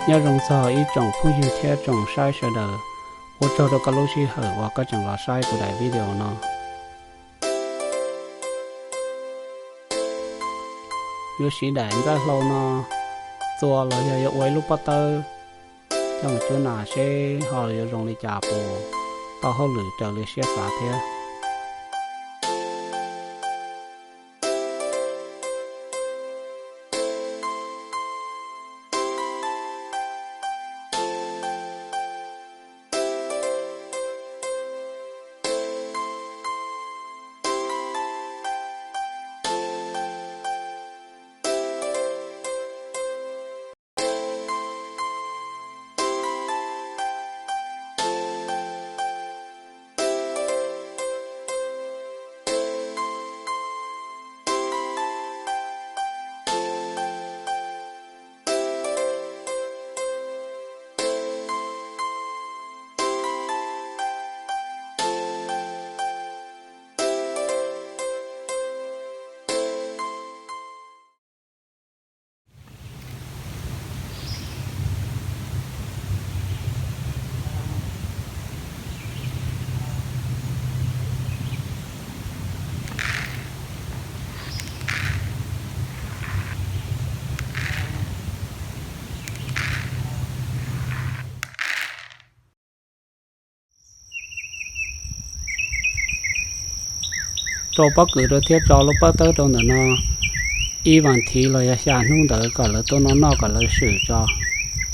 Nyob zoo txog ib tsoom phooj ywg thiab tsoom saib sawv daws, ua tsaug rau koj lub sij hawm uas koj tseem los saib kuv daim video no. Yuav siv daim ntxaij hlau no txua los yog yuav ua ib lub pob tawb coj mus cuab nas seb ho yuav zoo li cas, puas tau hauj lwm raws li siab xav thiab. Rau pob kws rau thiab tso lub pob tawb rau ntawm no ib vas thiv los yog xya hnub ntawd kom lawv tuaj noj noj kom lawv swm tso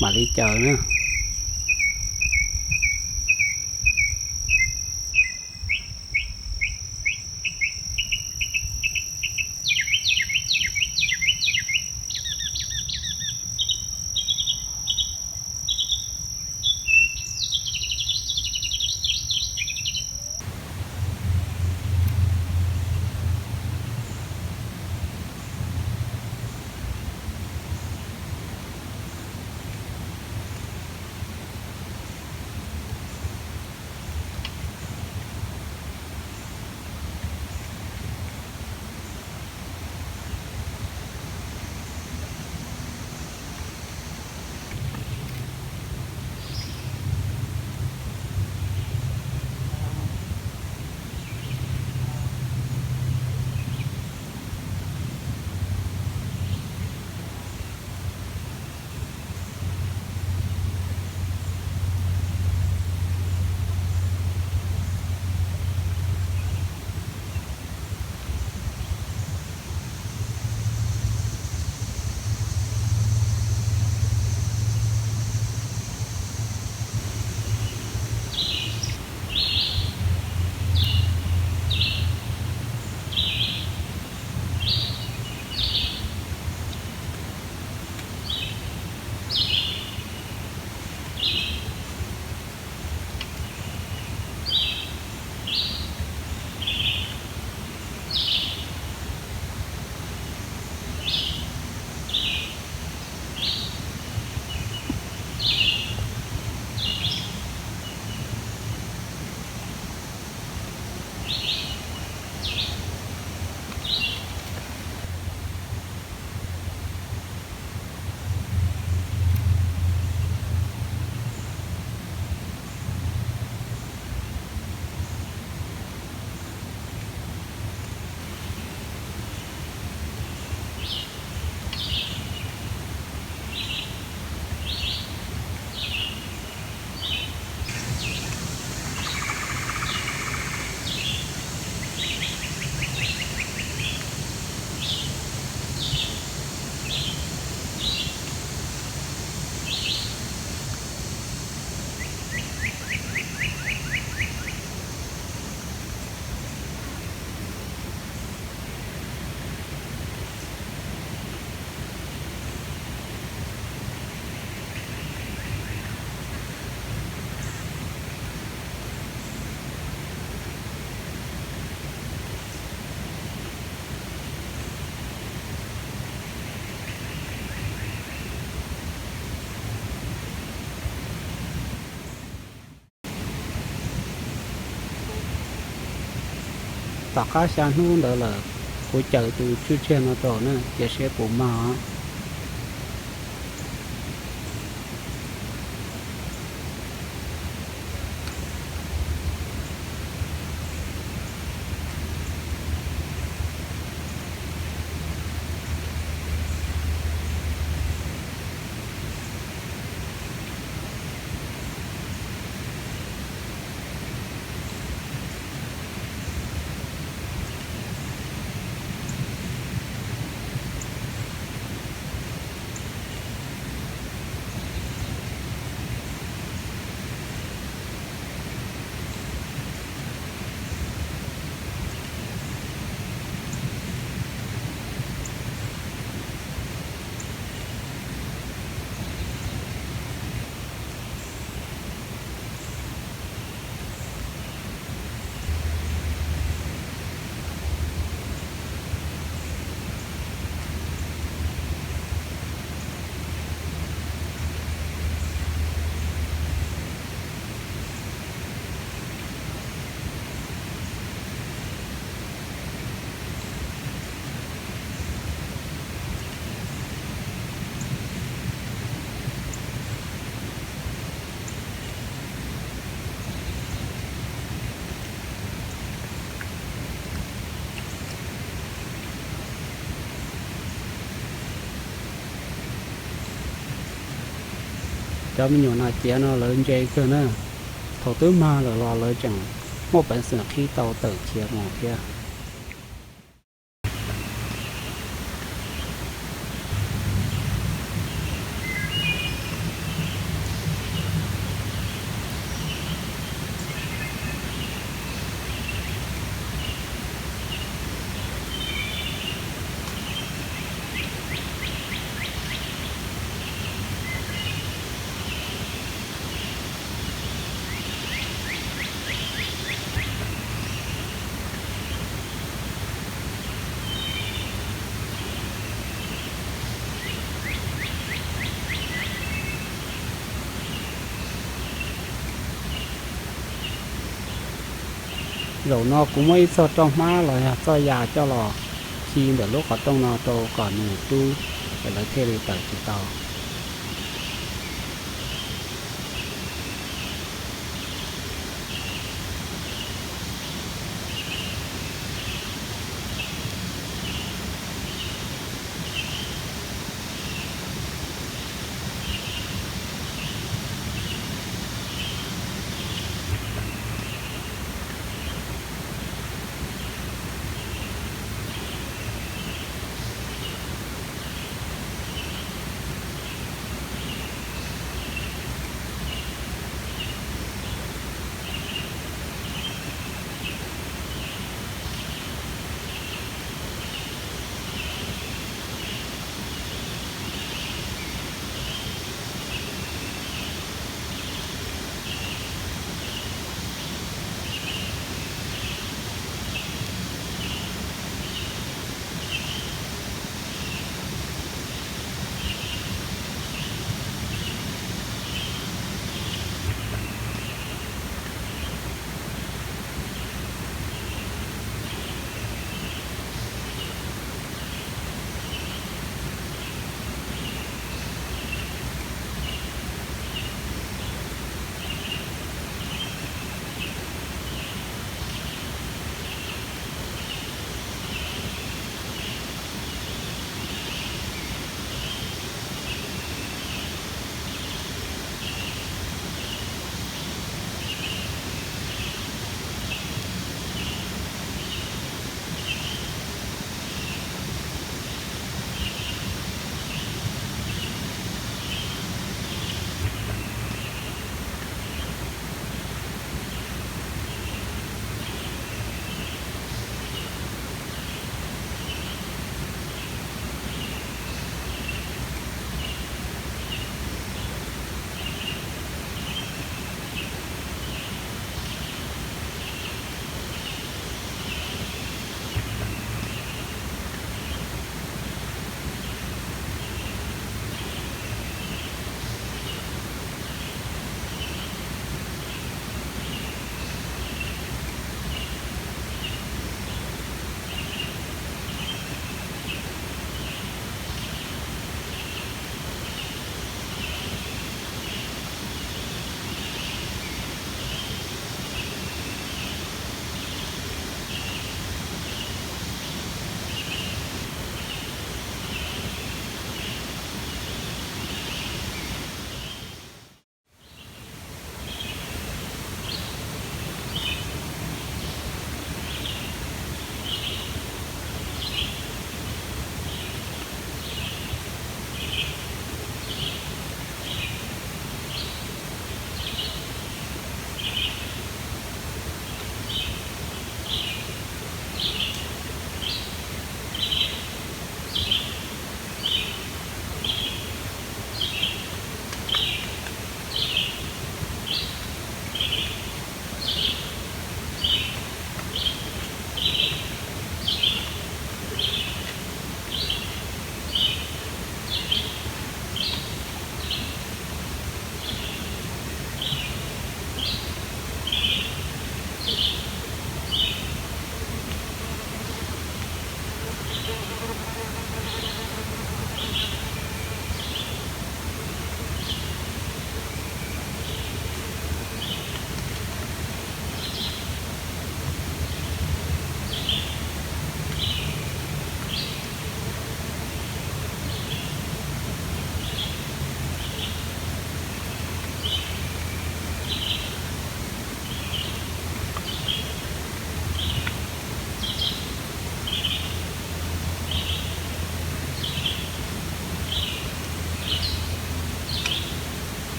mam li caws na. Tom qab xya hnub ntawd lawm, kuv caws tus tswj tsiag no rau na, cia seb puas mag. Cov me nyuam no ciav no lawv ntse kawg na, thaum twb mag lawm los lawv tseem muaj peev xwm qhib tau tawm khiav mus thiab. Zaum no kuv muab ib txoj roj hmab los yog txoj ya coj los khi ntawm lub qhov rooj no rau kom nws rub, es lawv thiaj li tawm tsis tau.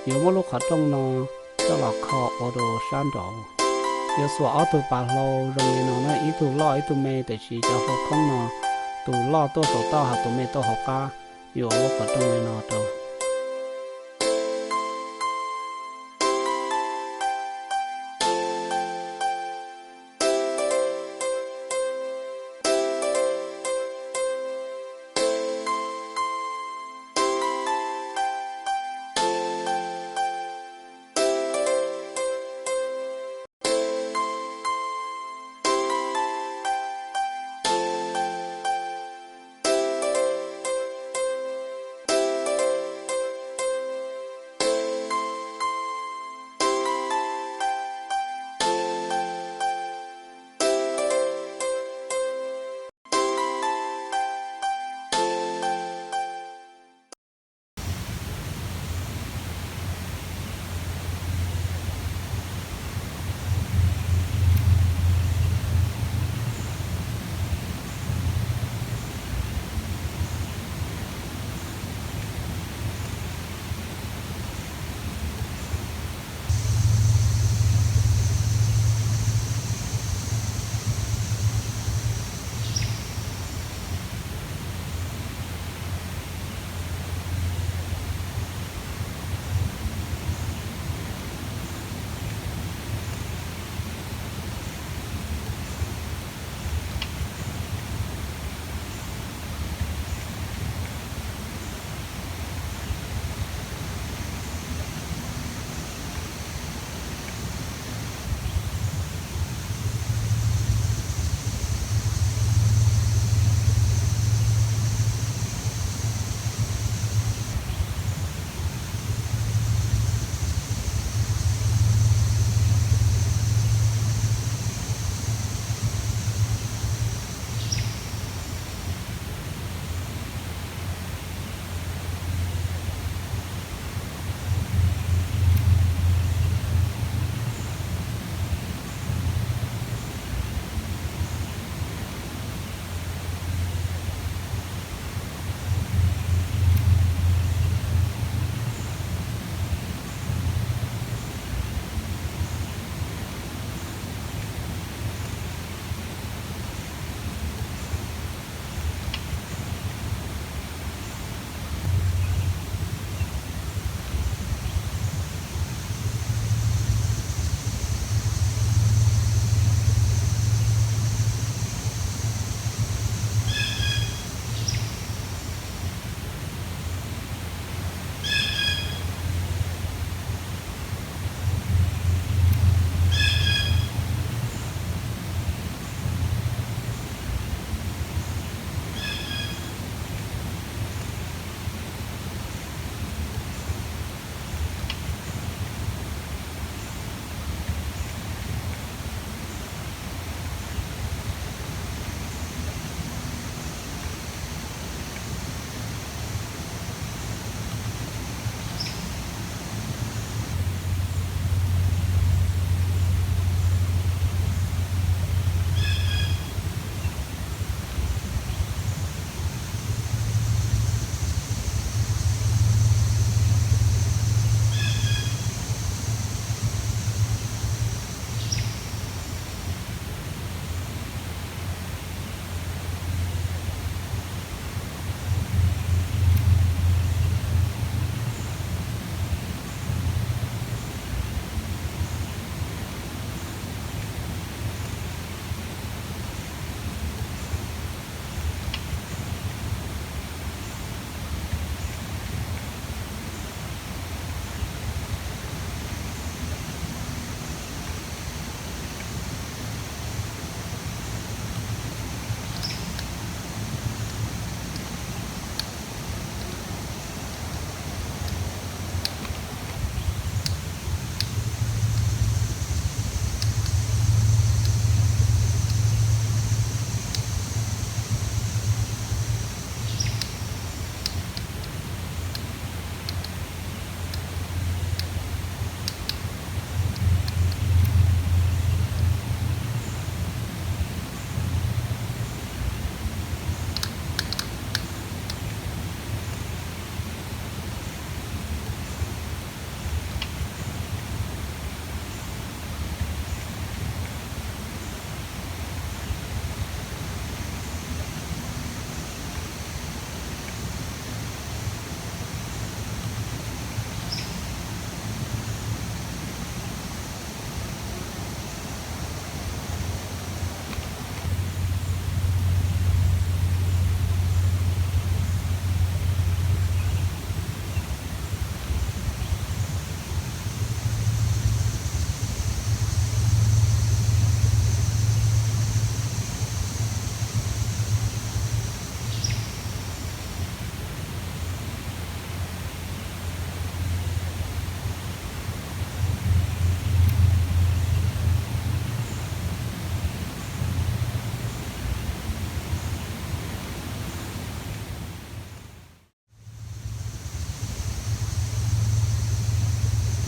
Yuav muab lub qhov rooj no coj los kho ua rau sab nraud. Yuav xuas ob tug pas hlau zoo li no na, ib tug loj ib tug me, tiam sis cov hlau khoob no tus loj tuaj saum toj, ho tus me tuaj hauv qab. Yuav ua lub qhov rooj li no rau.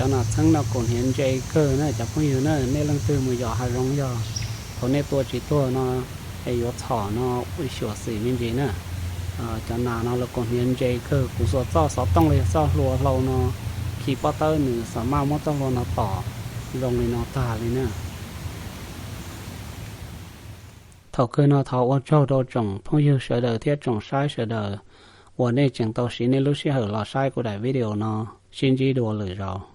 Nas txheeb no kaus hniav ntse kawg na cov phooj ywg na, nej leej twg mus yos hav zoov yog thaum nej tua tsis tuag no es yuav txhom no xyuam xim me ntsis na. Cov nas no lawv kaus hniav ntse kawg, kuv xuas txoj xov tooj los yog txoj hlua hlau no khi pob tawb nws xam maj muab txoj hlua no tom zoo li no tag li na. Thaum kawg no thov ua tsaug rau tsoom phooj ywg sawv daws thiab tsoom saib sawv daws uas nej tseem tau siv nej lub sij hawm los saib kuv daim video no. Sib ntsib dua lwm zaus.